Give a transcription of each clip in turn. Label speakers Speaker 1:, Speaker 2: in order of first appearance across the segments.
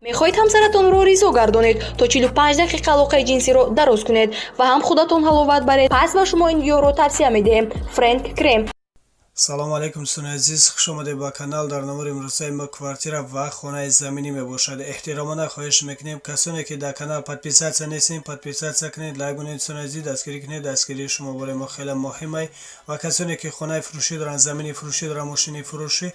Speaker 1: Мехоҳед ҳамсаратонро ризо гардонед, то 45 дақиқа алоқаи ҷинсиро дароз кунед ва ҳам худатон ҳаловат баред? Пас ба шумо ин гиёҳро тавсия медиҳем: Френк Крем.
Speaker 2: Салому алайкум, дӯстони азиз, хуш омадед ба канал. Дар навори имрӯзаи мо квартира ва хонаи заминӣ мебошад. Эҳтиромона хоҳиш мекунем, касоне ки дар канал подписаться нестем, подписаться кунед, лайк кунед. Дӯстони азиз, дастгирӣ кунед, дастгирии шумо барои мо хеле муҳимай. Ва касоне ки хонаи фурӯшӣ доранд, замини фурӯшӣ доранд, мошини фурӯшӣ,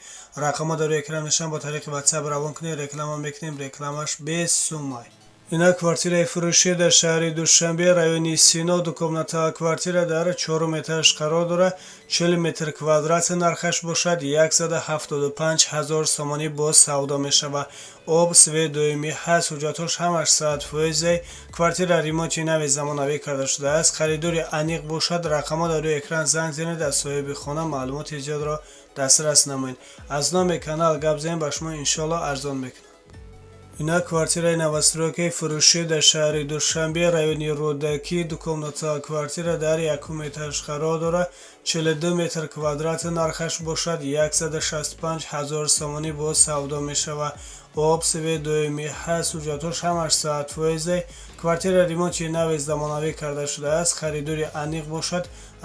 Speaker 2: рақамҳо дар рӯи экран мешаванд, бо тариқи WhatsApp равон кунед, реклама мекунем, рекламаш бесумай. Ина квартираи фурӯшӣ дар шаҳри Душанбе, райони Сино, двухкомната квартира дар чорум этаж қарор дорад, 40 метр квадрат, нархаш бошад 175 ҳазор сомонӣ боз савдо мешавад. Об, свет доимӣ ҳаст, ҳуҷҷатҳош ҳамаш 100%. Квартира ремонти нави замонавӣ карда шудааст. Харидори аниқ бошад, рақамҳо дар рӯи экран, занг занед, аз соҳиби хона маълумоти зиёдро дастрас намоед. Аз номи канал гап занем, ба шумо иншоалло арзон мекунам. Ина квартираи новостройкаи фурӯшӣ дар шаҳри Душанбе, райони Рӯдакӣ, двухкомната квартира дар якум этаж қарор дорад, 42 метр квадрат, нархаш бошад 165 ҳазор сомонӣ боз савдо мешавад. Об, свет доимӣ ҳаст, ҳуҷҷатҳош ҳамаш 100%. Квартира ремонти нави замонавӣ карда шудааст. Харидори аниқ бошад,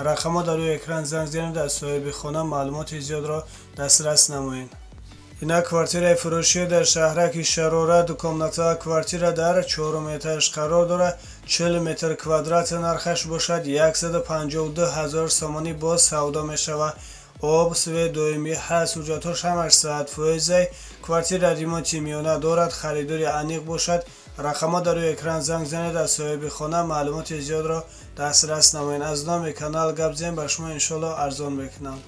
Speaker 2: рақамҳо дар рӯи экран, занг занед, аз соҳиби хона маълумоти зиёдро дастрас намоед. Ина квартираи фурӯшӣ дар шаҳраки Шарора, двухкомната квартира дар чорум этаж қарор дорад, 40 метр квадрат, нархаш бошад 152 ҳазор сомонӣ боз савдо мешавад. Об, свет доимӣ ҳаст, ҳуҷҷатҳош ҳамаш 100%. Квартира ремонти миёна дорад. Харидори аниқ бошад, рақамҳо дар рӯи экран, занг занед, аз соҳиби хона маълумоти зиёдро дастрас намоед. Аз номи канал гап занем, ба шумо иншоалло арзон мекунам.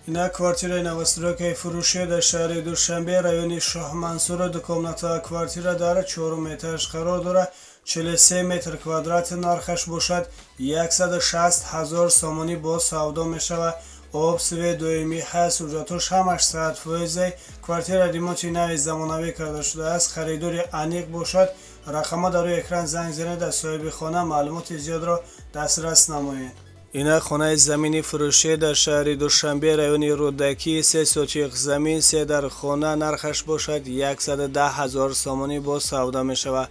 Speaker 2: Ина квартираи новостройкаи фурӯшӣ дар шаҳри Душанбе, райони Шоҳмансур, двухкомната квартира дар чорум этаж қарор дорад, 43 метр квадрат, нархаш бошад 160 ҳазор сомонӣ боз савдо мешавад. Об, свет доимӣ ҳаст, ҳуҷҷатҳош ҳамаш 100%. Квартира ремонти нави замонавӣ карда шудааст. Харидори аниқ бошад, рақамҳо дар рӯи экран, занг занед, аз соҳиби хона маълумоти зиёдро дастрас намоед. Ина хонаи замини фурӯшӣ дар шаҳри Душанбе, райони Рӯдакӣ, 3 сотиқ замин, се дар хона, нархаш бошад 110 ҳазор сомонӣ боз савдо мешавад.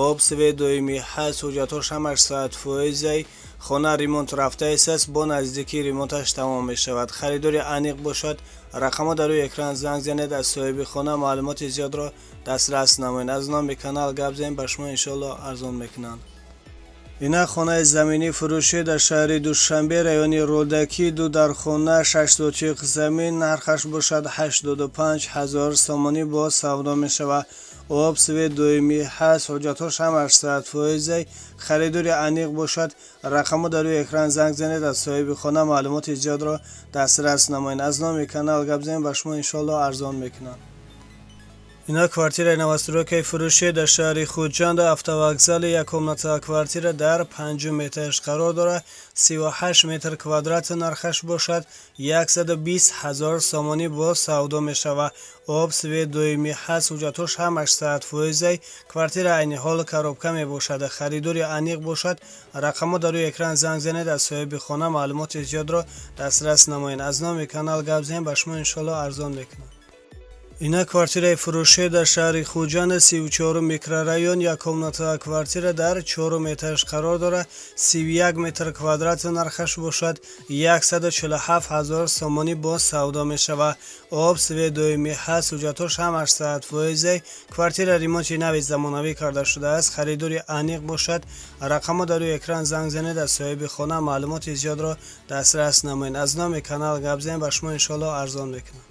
Speaker 2: Об, свет доимӣ ҳаст, ҳуҷҷатҳош ҳамаш 100%. Хона ремонт рафтаистааст, бо наздикӣ ремонташ тамом мешавад. Харидори аниқ бошад, рақамҳо дар рӯи экран, занг занед, аз соҳиби хона маълумоти зиёдро дастрас намоед. Аз номи канал гап занем, ба шумо иншоалло арзон мекунанд. Ина хонаи заминӣ фурӯшӣ дар шаҳри Душанбе, райони Рӯдакӣ, ду дар хона, 6 сотиқ замин, нархаш бошад 85 ҳазор сомонӣ боз савдо мешавад. Об, свет доимӣ ҳаст, ҳуҷҷатҳош ҳамаш 100%. Харидори аниқ бошад, рақамҳо дар рӯи экран, занг занед, аз соҳиби хона маълумоти зиёдро дастрас намоед. Аз номи канал гап занем, ба шумо иншоалло арзон мекунанд. Ина квартираи новостройкаи фурӯшӣ дар шаҳри Хуҷанд, автовокзали, яккомната квартира дар панҷум этаж қарор дорад, 38 метр квадрат, нархаш бошад 120 ҳазор сомонӣ боз савдо мешавад. Об, свет доимӣ ҳаст, ҳуҷҷатҳош ҳамаш 100%. Квартира айни ҳол коробка мебошад. Харидори аниқ бошад, рақамҳо дар рӯи экран, занг занед, аз соҳиби хона маълумоти зиёдро дастрас намоед. Аз номи канал гап занем, ба шумо иншоалло арзон мекунам. Ина квартираи фурӯшӣ дар шаҳри Хуҷанд, 34-ум микрорайон, яккомната квартира дар чорум этаж қарор дорад, 31 метр квадрат, нархаш бошад 147 ҳазор сомонӣ боз савдо мешавад. Об, свет доимӣ ҳаст, ҳуҷҷатҳош ҳамаш 100%. Квартира ремонти нави замонавӣ карда шудааст. Харидори аниқ бошад, рақамҳо дар рӯи экран, занг занед, аз соҳиби хона маълумоти зиёдро дастрас намоед. Аз номи канал гап занем, ба шумо иншоалло арзон мекунам.